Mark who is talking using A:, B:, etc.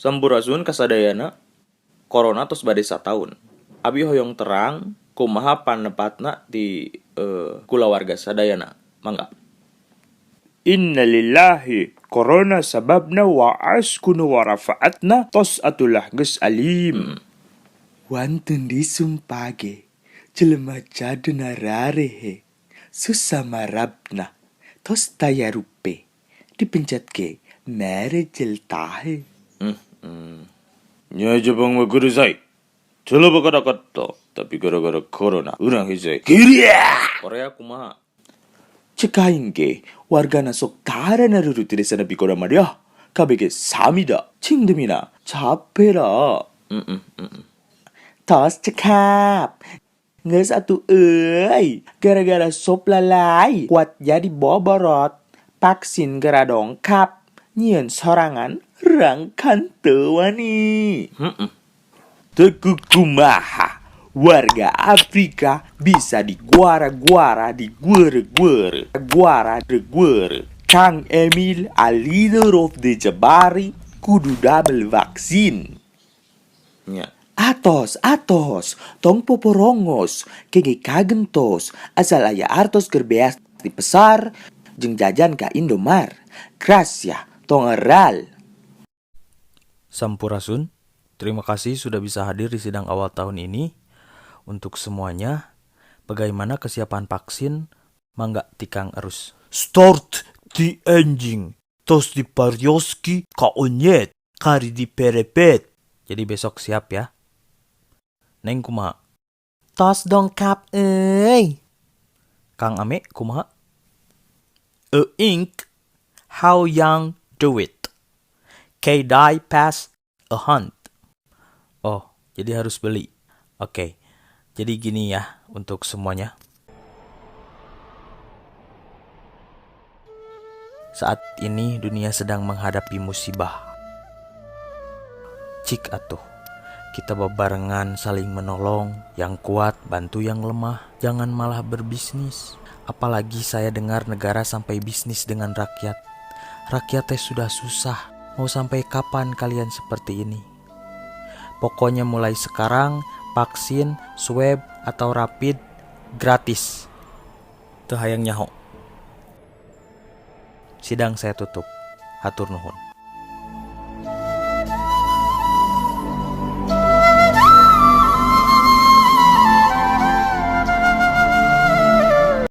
A: Sampurasun kasadayana. Corona tos bade sataun. Abi hoyong terang kumaha panepatna di kulawarga sadayana. Mangga.
B: Innalillahi corona sababna wa askunu wa rafaatna tos atulah geus alim.
C: Wantun disumpage jelema jadena rarehe susah marabna tos taya rupe dipencet ke mere jeltahe.
B: Nya Jepang mah kudu sai. Coba kata tapi gara-gara corona urang hese.
A: Korea kumaha?
C: Cek aing ge wargana sok tara narurut di desa nepi kota madiah. KBG samida cing demina capera. Tos cekap. Geus atuh euy, gara-gara sop lalai kuat jadi boborot. Vaksin gera dongkap, nyieun sorangan rangkan teu wani. Teu kumaha warga Afrika bisa diguara-guara diguere-guere guara guere. Kang Emil, a leader of the Jabari, kudu double vaksin.
A: Nya.
C: Atos, atos, tong poporongos, kege kagentos, asal aya artos keur beas di pasar, jeung jajan ka Indomar. Gracia, tong eral.
A: Sampurasun, terima kasih sudah bisa hadir di sidang awal tahun ini. Untuk semuanya, bagaimana kesiapan vaksin? Mangga ti Kang Erus.
B: Start the engine. Tos di parioski ka onyet kari di perepet.
A: Jadi besok siap ya. Neng kumaha?
C: Tos dongkap euy.
A: Kang Ame kumaha? A ink how young do it? K die pass a hunt. Oh, jadi harus beli. Oke. Jadi gini ya untuk semuanya. Saat ini dunia sedang menghadapi musibah. Cik atuh. Kita bebarengan saling menolong, yang kuat bantu yang lemah, jangan malah berbisnis. Apalagi saya dengar negara sampai bisnis dengan rakyat. Rakyat teh sudah susah, mau sampai kapan kalian seperti ini? Pokoknya mulai sekarang vaksin, swab, atau rapid gratis. Teu hayang nyaho. Sidang saya tutup. Hatur nuhun.